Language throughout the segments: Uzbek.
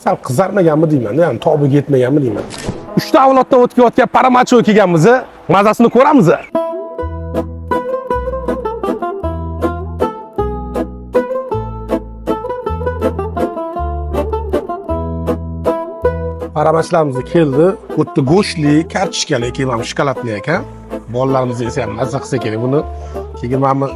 Sal qizarmaganmi deyman, ya'ni tobiga yetmaganmi deyman. 3 ta avloddan o'tayotgan paramacho kelganmiz, mazasini ko'ramiz. Paramachlarimiz keldi. Bu yerda go'shtli, kartoshkali, keyin mana shokoladli ekan. Bolalarimiz yesa ham mazza qilsa kerak buni. Keyin mana bu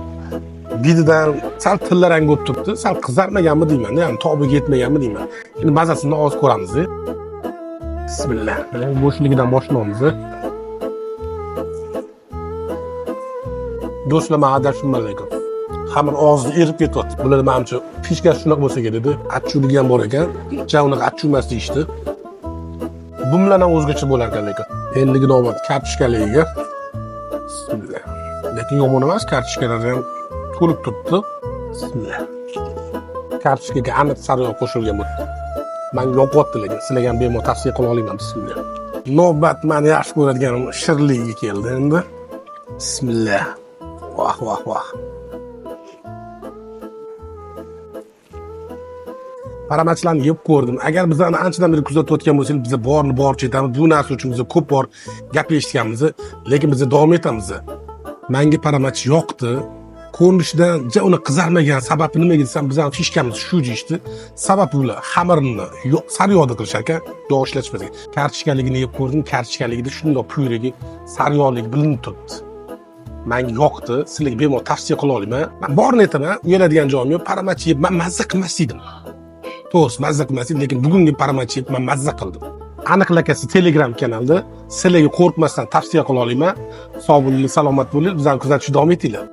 bididan sal tilla rang bo'lib turibdi. Sal qizarmaganmi deyman, ya'ni tobiga yetmaganmi deyman. Endi mazasini hozir ko'ramiz. Bismillah. Go'shtligidan boshlaymiz. Do'stlar, men adashimman lekin. Xamir og'izda erib ketyapti. Bular manimcha pishgach shunaqa bo'lsa kerak edi. Achchuligi ham bor ekan. Ja unaqa achchuq emas deyishdi. Bu bilan ham o'zgacha bo'lar ekan lekin. Endigi navbat kartoshkaligiga. Bismillah. Lekin yomon emas, kartoshkalari ham to'lib turibdi. Bismillah. Kartoshkaga aniq sariyog' qo'shilgan bu. Menga yoqyapti lekin sizlarga ham bemalol tavsiya qila olaman. Bismillah. Navbat meni yaxshi ko'radigan shirinligiga keldi endi. Bismillah. Vah vah vah. Paramachilarni yeb ko'rdim. Agar bizlarni anchadan beri kuzatayotgan bo'lsangiz, biz borni boricha aytamiz. Bu narsa uchun biz ko'p bor gap eshitganmiz, lekin biz davom etamiz. Menga paramachi yoqdi. Ko'rinishidan ja uni qizarmagan sababi nimaga desam, bizani fishkamiz shu deyishdi. Sababi ular xamirni sariyog'da qilishar ekan, yog' ishlatishmas ekan. Kartoshkaligini yeb ko'rdim, kartoshkaligida shundoq pyuregi sariyog'ligi bilinib turibdi. Menga yoqdi, sizlarga bemalol tavsiya qila olaman. Men borini aytaman, uyaladigan joyim yo'q. Paramachi yeb men mazza qilmas edim. To'g'risi mazza qilmas edim, lekin bugungi paramachi yeb men mazza qildim. Aniq lakasi Telegram kanalda sizlarga qo'rqmasdan tavsiya qila olaman. Sog' bo'linglar, salomat bo'linglar, bizani kuzatishda davom etinglar.